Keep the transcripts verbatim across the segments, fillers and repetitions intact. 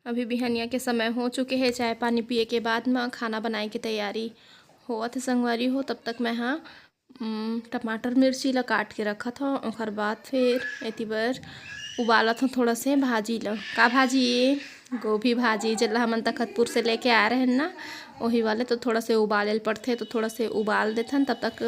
अभी बिहनिया के समय हो चुके हे, चाय पानी पिए के बाद म खाना बनाए के तैयारी होवत हे संगवारी हो। तब तक मैं हा, उम, टमाटर मिर्ची ला काट के रखत हव, ओखर बाद फिर एती बर उबालत हव थोड़ा से भाजी ला। का भाजी ये? गोभी भाजी, जेला हमन तखतपुर से लेके आए रहेन ना, ओही वाले। तो थोड़ा से उबाले ल पड़थे, तो थोड़ा से उबाल देथन। तब तक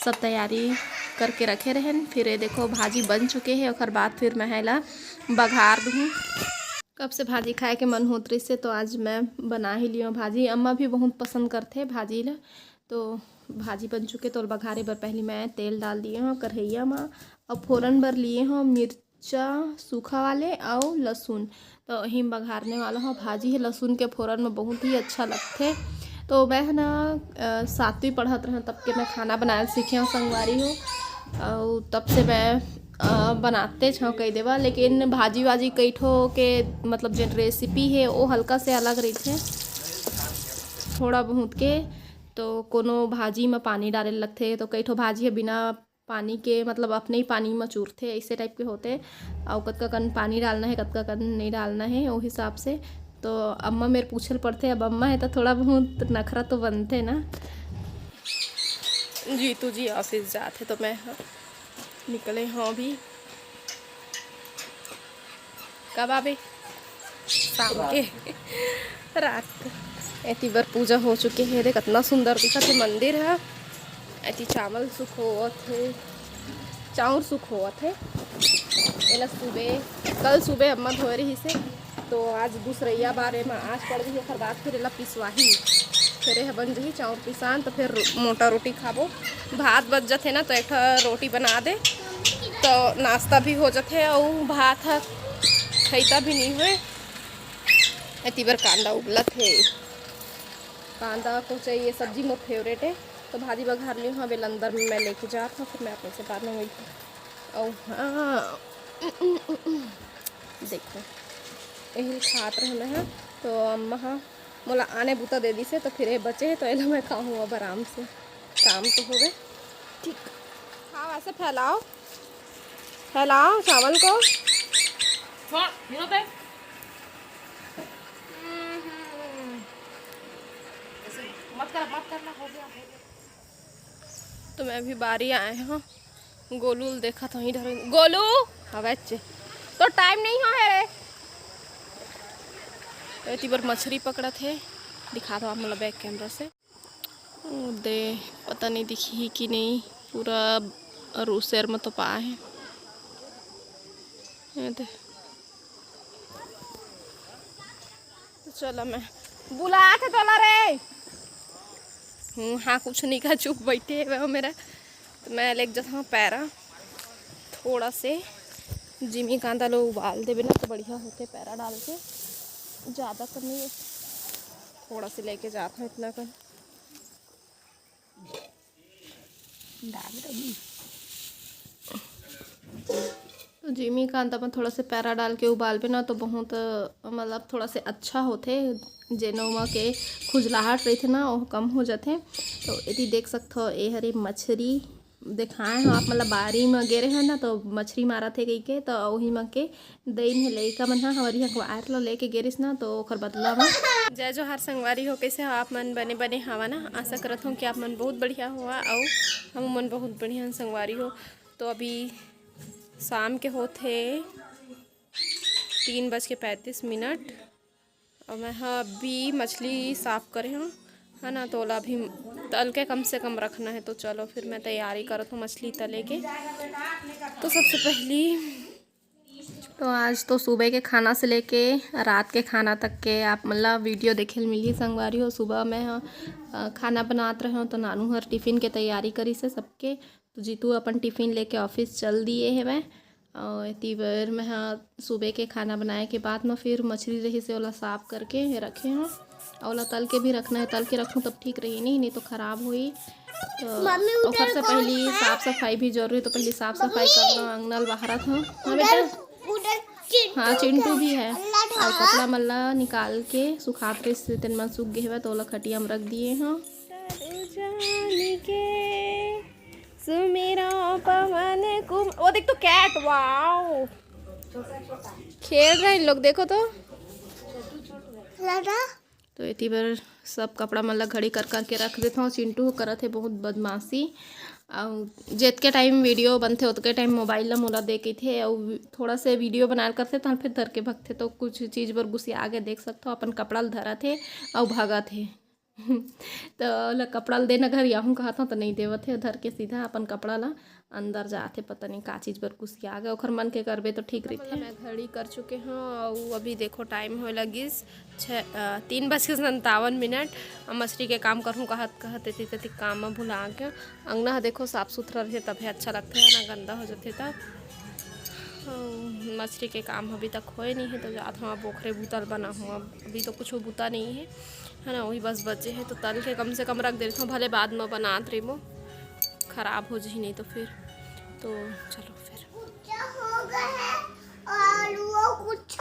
सब तैयारी करके रखे रहेन। फिर ये देखो, भाजी बन चुके हे, ओखर बाद फिर मैं एला बघार दूहूँ। कब से भाजी खाए के मन होत रहिस हे, तो आज मैं बना ही लियो भाजी। अम्मा भी बहुत पसंद करथे भाजी ला। तो भाजी बन चुके, तो बघारे बर पहली मैं तेल डाल दिए हव कढ़ैया म, अउ फोरन बर लिए हव मिर्चा सूखा वाले अउ लहसुन। तो यही बघारने वाला हव भाजी हे, लहसुन के फोरन में बहुत ही अच्छा लगथे। तो मैं ह ना, अ, सातवीं पढ़त रहूँ तब के मैं खाना बनाए सीखे हव संगवारी हो, अउ तब से मैं, अ, बनाते छव कही देवा। लेकिन भाजी वाजी कई ठो के, मतलब, जेन रेसिपी हे, वो हल्का से अलग रहिथे थोड़ा बहुत के। तो कोनो भाजी म पानी डाले ल लगथे, तो कई ठो भाजी ह बिना पानी के, मतलब, अपने ही पानी म चूरथे, ऐसे टाइप के होथे। अउ कतका कन पानी डालना हे, कतका कन नहीं डालना हे, वो हिसाब से। तो अम्मा मेर पूछे ल पड़थे। अब अम्मा हे तो थोड़ा बहुत नखरा तो बनथे ना। जीतू जी ऑफिस जाथे, तो मैं ह निकले हव अभी। कब आबे? शाम के। रात। एती बर पूजा हो चुके हे। देख, कतना सुंदर दिखत हे मंदिर ह। एती चावल सुखोवत हे, चाउर सुखोवत हे। एला सुबे, कल सुबे अम्मा धोए रहिस हे, तो आज दूसरइया बारे म आज पड़ गई, ओकर बाद फिर एला पिसवाही। फिर एह बन जही चाउर पिसान, तो फिर रो-, मोटा रोटी खाबो। भात बच जथे ना, तो एक ठो रोटी बना दे, तो नाश्ता भी हो जथे, अउ भात ह खइता भी नहीं होए। एती बर कांदा उबलत हे। कांदा, कोचई, ये सब्जी मोर फेवरेट हे। तो भाजी बघार ली हूँ, अब एला अंदर में मैं लेके जात हूँ, फिर मैं आप मन से बाद में मिलती हूँ। अउ हाँ, देखो, यही खात रहे मैं ह, तो अम्मा ह मोला आने बूता दे दिस हे, तो फिर ये बचे हे, तो एला मैं खाहूँ अब आराम से। काम तो होवे। ठीक, खाओ, ऐसे फैलाओ, फैलाओ चावल को। छोड़, हीरो पे। हम्म, हम्म। ऐसे मत कर, मत करना, हो गया, हो गया। तो मैं अभी बारी आए हूँ, गोलू ल देखत हूँ इधर। गोलू, हवे चे, तो टाइम नहीं हो है रे। तो एती बर मछली पकड़त हे, दिखा दो आप, मतलब, बैक कैमरा से। ओ दे, पता नहीं दिखही कि नहीं, पूरा रूसेर में तो पा हे। ये दे। तो चलो, मैं बुलात हे तोला रे। हूँ, हाँ, कुछ नहीं कहा, चुप बैठे हे वो मेरा। तो मैं लेके जात हूँ पैरा थोड़ा से। जिमी कांदा लो उबाल देबे ना, तो बढ़िया होथे पैरा डाल के। ज़्यादा कर नहीं, थोड़ा से लेके जात हूँ इतना कर। डाल दो। तो जिमी कांदा में थोड़ा से पैरा डाल के उबालबे ना, तो बहुत, मतलब, थोड़ा से अच्छा होथे। जेन ओमा के खुजलाहट रहिथे ना, वो कम हो जाथे। तो एती देख सकथो, ए हरे मछरी देखाए हो आप, मतलब, बारी में गे रहे ना, तो मछरी मारत हे कहिके, तो वही में के दइन हे लइका मन ह, हमर इहाँ वायर ल लेके गे रिस ना, तो ओखर बदला म। जय जोहार संगवारी हो, कैसे हो आप मन? बने बने हवा ना? आशा करत हूँ कि आप मन बहुत बढ़िया होवा, अउ हम मन बहुत बढ़िया हन संगवारी हो। तो अभी शाम के होत हे तीन बज के पैंतीस मिनट, अउ मैं ह अभी मछली साफ करे हूँ, है ना, तो ओला अभी तल के कम से कम रखना है। तो चलो, फिर मैं तैयारी करत हूँ मछली तले के। तो सबसे पहली तो आज तो सुबह के खाना से लेके रात के खाना तक के आप मन ला वीडियो देखे ल मिलही संगवारी हो। सुबह मैं ह, अ, खाना बनात रहे हूँ, तो नानू हर टिफिन के तैयारी करिस हे सबके। तो जीतू अपन टिफिन लेके ऑफिस चल दिए हेवय। अउ एती बर मैं ह सुबह के खाना बनाए के बाद म फिर मछली रहिस हे, ओला साफ करके रखे हूँ। अउ ओला तल के भी रखना है, तल के रखूँ तब ठीक रही, नहीं, नहीं तो खराब होही। तो मम्मी उधर ओकर से कौन पहली है? साफ सफाई भी जरूरी, तो पहली साफ सफाई मम्मी, कर लो, अंगना ल बहारत हूँ। हाँ उधर, बेटा, उधर चिंटू हाँ, चिंटू है। भी है। अल्लाह और ढा। कपड़ा मल्ला निकाल के सुखात रहिस, तेन मन सूख गे हवय, तो ओला खटिया म रख दिए हूँ। जान के सुमेरा पवन कुम-, वो देख तो कैट, वाओ। खेल रहे हैं इन लोग, देखो तो। तो एती बर सब कपड़ा मन ला घड़ी कर करके रख देथव। चिंटू करत हे बहुत बदमाशी, अउ जेतके टाइम वीडियो बनथे ओतके टाइम मोबाइल ला मोला दे कहिथे, अउ थोड़ा से वीडियो बनाए करथे तहन फिर धर के भगथे। तो कुछ चीज़ बर गुसिया आगे देख सकथव, अपन कपड़ा ला धरत हे अउ भागत हे। तो ओला कपड़ा ला देना घर याहूँ कहत हव तो नहीं देवत हे, धर के सीधा अपन कपड़ा ला अंदर जाथे, पता नहीं का चीज़ बर गुसिया गे, ओखर मन के करबे तो ठीक रहिथे। मैं घड़ी कर चुके हव, अउ अभी देखो टाइम होए लगिस छः, अ, तीन बज के संतावन मिनट। अब मछली के काम करहूँ कहत कहत एती तेती काम म भुला के। अंगना ह देखो साफ सुथरा रहिथे तभे अच्छा लगथे, है ना, गंदा हो जाथे त। अउ मछली के काम अभी तक होए नहीं है, तो जात हूँ अब ओखरे बुता ल बनाहूँ। अब अभी तो कुछ बुता नहीं है, है ना, वही बस बचे है, तो तल के कम से कम रख देथव, भले बाद में बनात रेबो, खराब हो जही नहीं तो फिर। तो चलो फिर। कुछ हो गया है और वो कुछ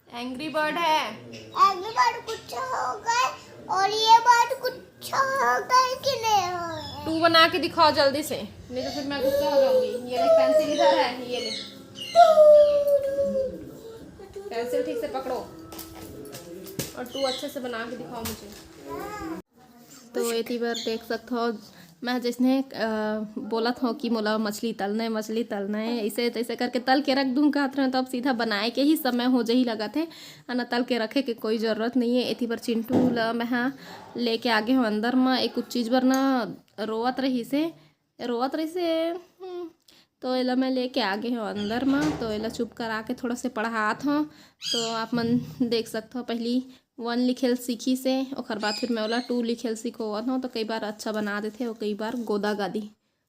एंग्री बर्ड है। एंग्री बर्ड कुछ हो गए और ये बर्ड कुछ हो गए कि नहीं हो गए? टू बना के दिखाओ जल्दी से, नहीं तो फिर मैं गुस्सा हो जाऊंगी। ये देख, पेंसिल इधर है, ये ले, पेंसिल ठीक से पकड़ो और टू अच्छे से बना के दिखाओ मुझे। तो एती बर देख सकत हव, मैं जइसने, अ, बोलत हव कि मोला मछली तलना है, मछली तलना है, ऐसे तैसे करके तल के रख दूँ कहत रहें, तो अब सीधा बनाए के ही समय हो जही लगत है, है ना। तल के रखे के कोई ज़रूरत नहीं है। एती बर चिंटू ला मैं हा लेके आगे हव अंदर म। एक कुछ चीज़ बर ना रोवत रहिस हे, रोवत रहिस हे, हम्म, तो एला मैं लेके आगे हव अंदर म, तो एला चुप करा के थोड़ा से पढ़ात हव। तो आप मन देख सकत हव, पहली वन लिखेल सीखिस हे, ओखर बाद फिर मैं ओला टू लिखेल सिखोवत हव, तो कई बार अच्छा बना देथे अउ कई बार गोदा गादी,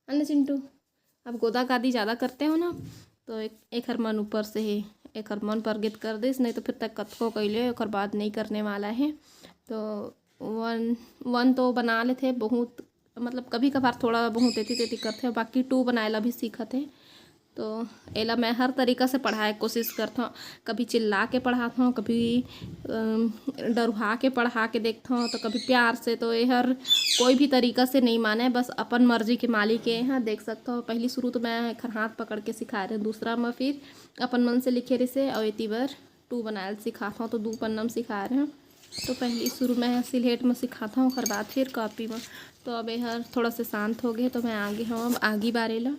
है ना चिंटू? अब गोदा गादी ज़्यादा करते हो ना, तो एक, एखर मन ऊपर से हे, एखर मन परगेत कर दिस, नहीं तो फिर तक कतको कइले, ओखर बाद नहीं करने वाला है। तो वन, वन तो बना लेथे बहुत, मतलब कभी कभार थोड़ा बहुत एती तेती करथे, बाकी टू बनाए ला भी सीखत हे। तो एला मैं हर तरीका से पढ़ाए के कोशिश करथव, कभी चिल्ला के पढ़ाथव, कभी, अम, डरुहा के पढ़ा के देखथव, तो कभी प्यार से। तो एहर कोई भी तरीका से नहीं माने, बस अपन मर्जी के मालिक ए ह। देख सकथव, पहली शुरू तो मैं एखर हाथ पकड़ के सिखाए रहें, दूसरा म फिर अपन मन से लिखे रिसे, अउ एती बर टू बनाए ल सिखाथव, तो दू पन्ना म सिखाए रहें। तो पहली शुरू मैं सिलेट म सिखाथव, ओखर बाद फिर कॉपी म। तो अब एहर थोड़ा से शांत हो गए, तो मैं आगे हव अब आगी बारे ला।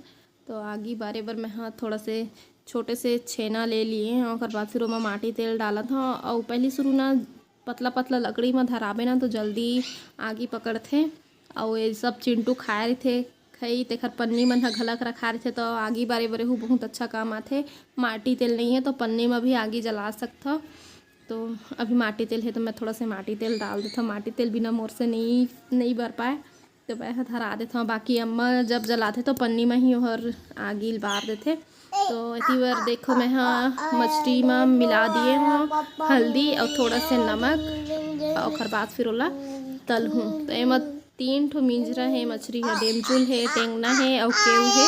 तो आगी बारे बर मैं हा थोड़ा से छोटे से छेना ले लिए हव, ओकर बाद फिर ओमा माटी तेल डालत हव। अउ पहली शुरू ना पतला पतला लकड़ी म धराबे ना तो जल्दी आगी पकड़थे, अउ ये सब चिंटू खाए रहिथे, खई तेखर पन्नी मन ह घलक रखा रहिथे, तो आगी बारे बर एहू बहुत अच्छा काम आथे। माटी तेल नहीं है तो पन्नी म भी आगी जला सकथव। तो अभी माटी तेल है तो मैं थोड़ा से माटी तेल डाल देथव, माटी तेल बिना मोर से नहीं, नहीं बर पाए। तो मैं ह धरा देथव, बाकी अम्मा जब जलाथे तो पन्नी म ही ओहर आगी ल बार देथे। तो एती बर देखो, मैं ह मछली म मिला दिए हव हल्दी अउ थोड़ा से नमक, अउ ओखर बाद फिर ओला तलहूँ। तो एमा तीन ठो मिंजरा हे, मछली हे, डेमचुल हे, टेंगना हे अउ केव हे।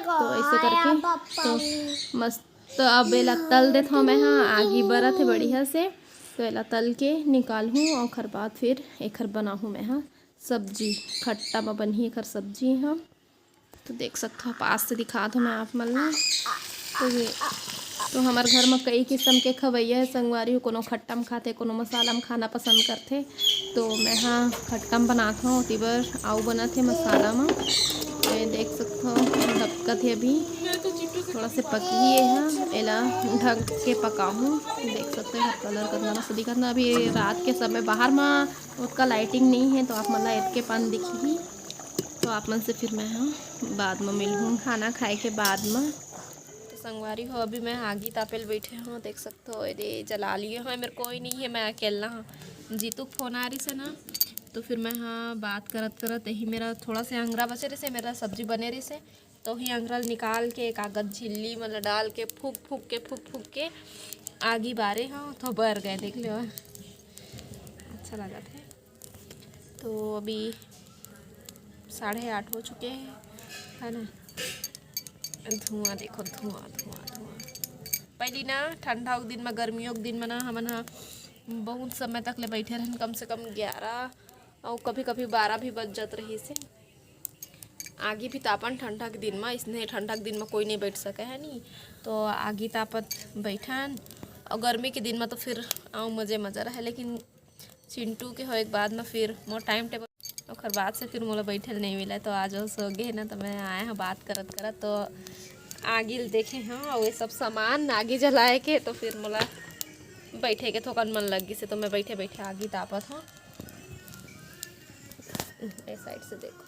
तो ऐसे करके तो मस्त। तो अब एला तल देथव मैं ह, आगी बरत हे बढ़िया से। तो एला तल के निकालहूँ, ओखर बाद फिर एखर बनाहूँ मैं ह सब्जी, खट्टा म बनही एखर सब्जी ह। तो देख सकथव, पास से दिखात हव मैं आप मन ला। तो ये, तो हमर घर म कई किसम के खवैया हे संगवारी हो, कोनो खट्टा म खाथे, कोनो मसाला म खाना पसंद करथे। तो मैं ह खट्टा म बनात हव, ओती बर आऊ बनत हे मसाला म। ये देख सकथव, ढपकत हे अभी, थोड़ा से पकही ये ह, एला ढक के पकाहूँ। देख सकथव, एकर कलर कतना मस्त दिखत ना। अभी रात के समय बाहर म ओतका लाइटिंग नहीं है, तो आप मन ला एतके पान दिखही। तो आप मन से फिर मैं ह बाद म मिलहूँ, खाना खाए के बाद म। तो संगवारी हो, अभी मैं आगी तापे ल बैठे हव, देख सकथव, एदे जला लिए हव, मेर कोई नहीं है, मैं अकेला हव। जीतू के फोन आ रहिस हे ना, तो फिर मैं ह बात करत करत यही मेरा थोड़ा से अंगरा बचे रहिस हे, मेरा सब्जी बने रहिस हे, तो ही अंगरा ल निकाल के कागज झिल्ली मन ल डाल के फूक फूक के, फूक फूक के आगी बारे हव, तो बर गए, देख लेव, अच्छा लगत हे। तो अभी साढ़े आठ हो चुके हैं, है ना। धुआं देखो, धुआं, धुआं, धुआं। पहली ना ठंडा के दिन में, गर्मियों के दिन में ना हमन ह बहुत समय तक ले बैठे रहन, कम से कम ग्यारह अउ कभी कभी बारह भी बज जात रहिस हे। आगी भी तापन ठंडा के दिन में, इसने ठंडा के दिन में कोई नहीं बैठ सके है नी, तो आगी तापत बैठन। अउ गर्मी के दिन में तो फिर आऊ मजे मजा रहे, लेकिन चिंटू के होए के बाद में फिर मोर टाइम टेबल, ओकर बाद से फिर मोला बैठे ल नहीं मिला। तो आज वो सो गे ना, तो मैं आए हूँ बात करत करत, तो आगी ल देखे हूँ, और ये सब सामान आगी जलाए के, तो फिर मोला बैठे के थोकन मन लग गिस, तो मैं बैठे बैठे आगी तापत हूँ। ए साइड से देखो,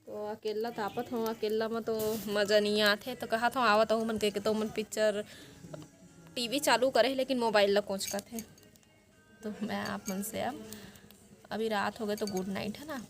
तो अकेला तापत हूँ, अकेला में तो मजा नहीं आथे, तो कहत हूँ आवत हूँ मन कह के, तो मन पिक्चर टीवी चालू करे, लेकिन मोबाइल ला कोचकत हे। तो मैं आप मन से अब, अभी रात हो गए तो गुड नाइट है ना,